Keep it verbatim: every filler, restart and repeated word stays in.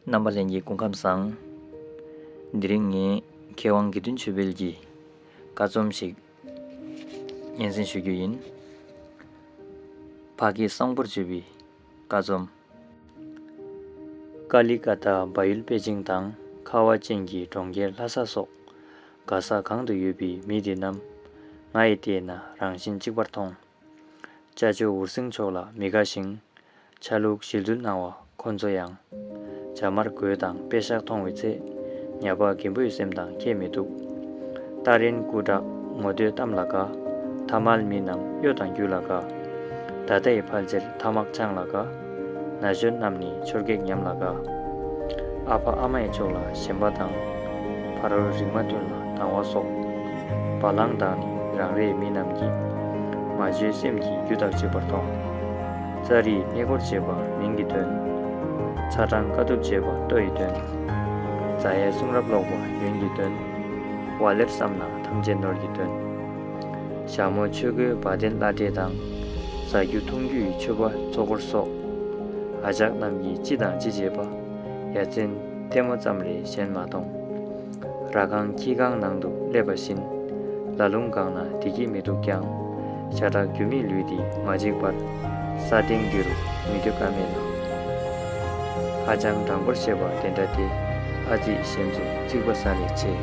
རྣམ་པ་ལྷན་རྒྱས་སྐུ་ཁམས་བཟང་། དེ་རིང་ངས་མཁས་དབང་དགེ་འདུན་ཆོས་འཕེལ་གྱི་བཀའ་རྩོམ་ཞིག་སྙན་སེང་ཞུ་རྒྱུ་ཡིན། ཕ་སྐད་གསང་པོར་བརྗོད་པའི་བཀའ་རྩོམ། ཀ་ལི་ཀ་ཏཱ་བལ་ཡུལ་པེ་ཅིང་དང་ཁ་བ་ཅན་གྱི་གྲོང་ཁྱེར་ལྷ་ས་སོགས་ག་ས་གང་དུ་ཡོད་པའི་མི་དེ་རྣམས་ང་ཡིས་བལྟས་ན་རང་བཞིན་གཅིག་པར་མཐོང་། ཅ་ཅོ་འུར་ཟིང་ཕྱོགས་ལ་མི་དགའ་ཞིང་། ཆ་ལུགས་ཞི་ལུད་སྣང་བ་ཁོ་ཚོ་ཡང་། བྱ་དམར་གོས་དང་པད་ཤག་མཐོང་བའི་ཚེ། ཉ་པ་རྒན་པོའི་སེམས་དང་ཁྱད་མི་འདུག། སྟ་རེན་སྐུ་དྲག་ངོ་བསྟོད་གཏམ་ལ་དགའ། ཐ་མལ་མི་རྣམས་གཡོ་དང་རྒྱུ་ལ་དགའ། ད་ལྟའི་ཕལ་ཆེར་ཐ་མག་ཆང་ལ་དགའ། ན་གཞོན་རྣམས་ནི་ཆོར་གེགས་ཉམས་ལ་དགའ། ཨ་ཕ་ཨ་མའི་ཕྱོགས་ལ་ཞེན་པ་དང་། ཕ་རོལ་རིག་མ་ཐོན་ལ་དང་བ་སོགས། བ་ལང་དང་ནི་རང་རེའི་མི་རྣམས་ཀྱིས། མ་བཅོས་སེམས་ཀྱི་རྒྱུ་དག་ཅེས་པར་མཐོང་། ཙཱ་རི་གནས་སྐོར་བྱེད་པ་མིང་གི་དོན། ཚ་གྲང་དཀའ་ཐུབ་བྱེད་པ་ལྟོ་ཡི་དོན། ཛ་ཡའི་གསུང་རབ་ཀློག་པ་ཡོན་གྱི་དོན། ཝ་ལེར་བསམ་ན་ཐམས་ཅད་ནོར་གྱི་དོན། ཞྭ་མོ་ཆོས་གོས་བ་དན་བླ་བྲེ་དང་། ཟ་རྒྱུ་འཐུང་རྒྱུའི་མཆོད་པ་ཚོགས་འཁོར་སོགས། ཨ་ཅག་རྣམས་ཀྱིས་ཅི་དང་ཅི་བྱེད་པ། ཡ་མཚན་ཐལ་མོ་ཙམ་རེ་གཞན་མ་མཐོང་། ར་ཁང་ཁྱི་ཁང་ནང་དུ་སླེབས་པ་བཞིན། ལ་ལུང་གང་ན་བདེ་སྐྱིད་མི་འདུག་ཀྱང་། ཤ་ཁྲག་རྒྱུ་མེད་ལུས་འདི་མ་འཇིག་པར། ས་སྟེང་འདི་རུ་མི་སྡོད་ཀ་མེད་ལ། ཧ་ཅང་དྲང་པོར་བཤད་པ་དེ་འདྲ་སྟེ། ཨ་ཙི་གཞན་ཚོ་ཚིག་པ་ས་ལས་ཆེ།